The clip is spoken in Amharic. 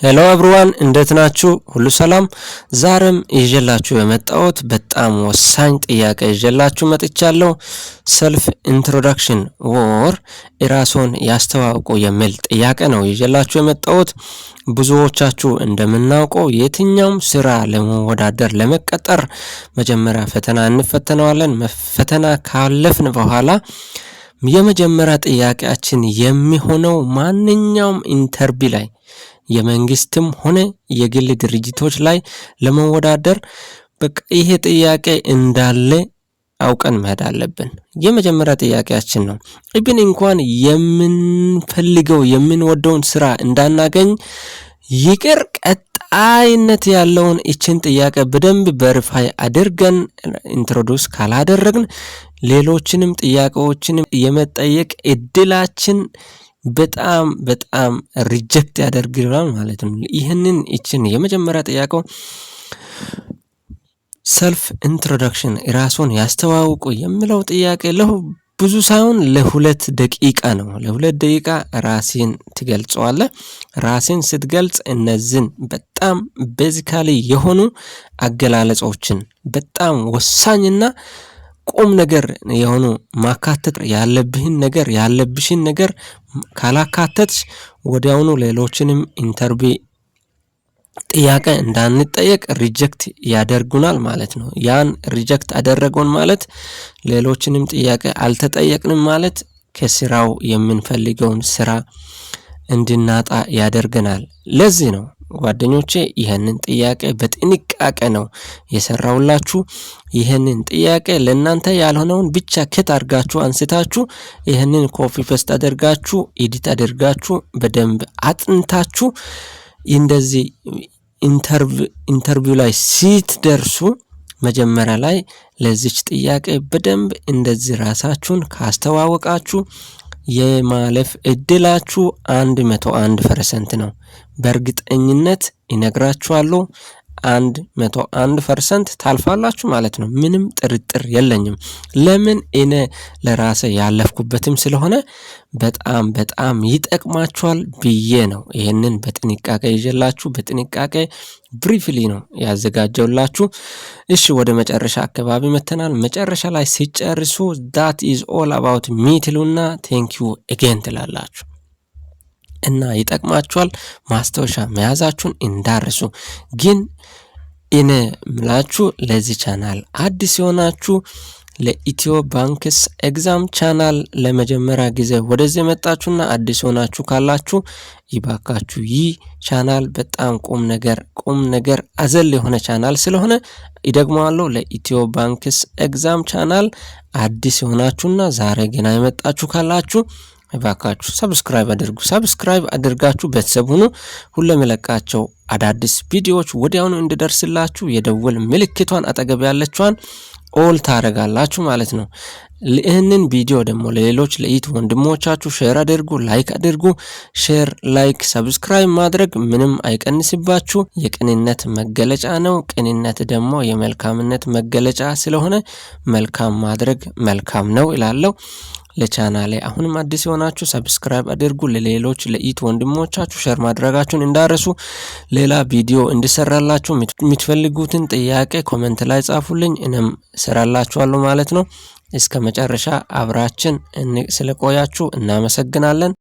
Hello everyone፣ እንዴት ናችሁ? ሁሉ ሰላም? ዛሬም ይዤላችሁ የመጣሁት በጣም ወሳኝ ጥያቄ ይዤላችሁ መጥቻለሁ። Self introduction or ራስዎን ያስተዋውቁ የሚል ጥያቄ ነው ይዤላችሁ የመጣሁት። ብዙዎቻችሁ እንደምናውቀው የትኛውም ስራ ለመወዳደር፣ ለመቀጠር መጀመሪያ ፈተና እንፈተነዋለን። ፈተና ካለፍን በኋላ የመጀመሪያ ጥያቄያችን የሚሆነው ማንኛውም interview ላይ፣ የመንግስትም ሆነ የግል ድርጅቶች ላይ ለመወዳደር በቃ ይሄ ጥያቄ እንዳለ አውቀን መሄድ አለብን። የመጀመሪያ ጥያቄያችን ነው። Even እንኳን የምንፈልገው፣ የምንወደውን ስራ እንዳናገኝ ይቅር፣ ቀጣይነት ያለውን ይችን ጥያቄ በደንብ verify አድርገን introduce ካላደረግን ሌሎችንም ጥያቄዎችንም የመጠየቅ እድላችን በጣም በጣም reject ያደርግናል ማለት ነው። ይህንን ይችን የመጀመሪያ ጥያቄው self introduction፣ ራስዎን ያስተዋውቁ የሚለው ጥያቄ ለሁ ብዙ ሳይሆን ለ2 ደቂቃ ነው። ለ2 ደቂቃ ራስህን ትገልጸዋለህ። ራስህን ስትገልጽ እነዚህን በጣም basically የሆኑ አገላለጾችን፣ በጣም ወሳኝና ቁም ነገር የሆኑ ማካተት ያለብህን ነገር፣ ያለብሽን ነገር ካላካተትሽ ወዲያውኑ ሌሎችንም interview ጥያቄ እንዳንጠየቅ reject ያደርጉናል ማለት ነው። ያን reject አደረጉን ማለት ሌሎችንም ጥያቄ አልተጠየቅንም ማለት ከስራው የምንፈልገውን ስራ እንድናጣ ያደርገናል። ለዚህ ነው ጓደኞቼ፣ ይህንን ጥያቄ በጥንቃቄ ነው የሰራሁላችሁ። ይህንን ጥያቄ ለእናንተ ያልሆነውን ብቻ cut አድርጋችሁ አንስታችሁ፣ ይህንን copy paste አድርጋችሁ፣ edit አድርጋችሁ፣ በደንብ አጥንታችሁ እንደዚህ interview ላይ ስትደርሱ መጀመሪያ ላይ ለዚች ጥያቄ በደንብ እንደዚህ ራሳችሁን ካስተዋወቃችሁ የማለፍ እድላችሁ 101% ነው። በእርግጠኝነት እነግራችኋለሁ፣ 101% ታልፋላችሁ ማለት ነው። ምንም ጥርጥር የለኝም። ለምን? እኔ ለራሴ ያለፍኩበትም ስለሆነ በጣም በጣም ይጠቅማችኋል ብዬ ነው ይህንን በጥንቃቄ ይዤላችሁ፣ በጥንቃቄ briefly ነው ያዘጋጀሁላችሁ። እሺ፣ ወደ መጨረሻ አካባቢ መተናል። መጨረሻ ላይ ሲጨርሱ "That is all about me" ትሉና "Thank you again" ትላላችሁ። እና ይጠቅማችኋል። ማስታወሻ መያዛችሁን እንዳትረሱ። ግን እኔ ምላችሁ ለዚህ ቻናል አዲስ የሆናችሁ፣ ለኢትዮ ባንክስ exam channel ለመጀመሪያ ጊዜ ወደዚህ የመጣችሁና አዲስ የሆናችሁ ካላችሁ፣ ይባካችሁ ይህ ቻናል በጣም ቁም ነገር ቁም ነገር አዘል የሆነ ቻናል ስለሆነ፣ ይደግመዋለሁ። ለኢትዮ ባንክስ exam channel አዲስ የሆናችሁና ዛሬ ገና የመጣችሁ ካላችሁ እባካችሁ subscribe አድርጉ። Subscribe አድርጋችሁ ቤተሰብ ሁኑ። ሁሌ የምለቃቸው አዳዲስ ቪዲዮዎች ወዲያውኑ እንዲደርስላችሁ የደወል ምልክቷን አጠገብ ያለችዋን all ታደርጋላችሁ ማለት ነው። ይህንን ቪዲዮ ደግሞ ለሌሎች ለእህት ወንድሞቻችሁ share አድርጉ፣ like አድርጉ። Share፣ like፣ subscribe ማድረግ ምንም አይቀንስባችሁ። የቅንነት መገለጫ ነው። ቅንነት ደግሞ የመልካምነት መገለጫ ስለሆነ መልካም ማድረግ መልካም ነው እላለሁ። ለቻናሌ አሁንም አዲስ የሆናችሁ subscribe አድርጉ። ለሌሎች ለእህት ወንድሞቻችሁ share ማድረጋችሁን እንዳትረሱ። ሌላ ቪዲዮ እንድሰራላችሁ የምትፈልጉትን ጥያቄ comment ላይ ጻፉልኝ፣ እኔም እሰራላችኋለሁ ማለት ነው። እስከ መጨረሻ አብራችን ስለቆያችሁ እናመሰግናለን።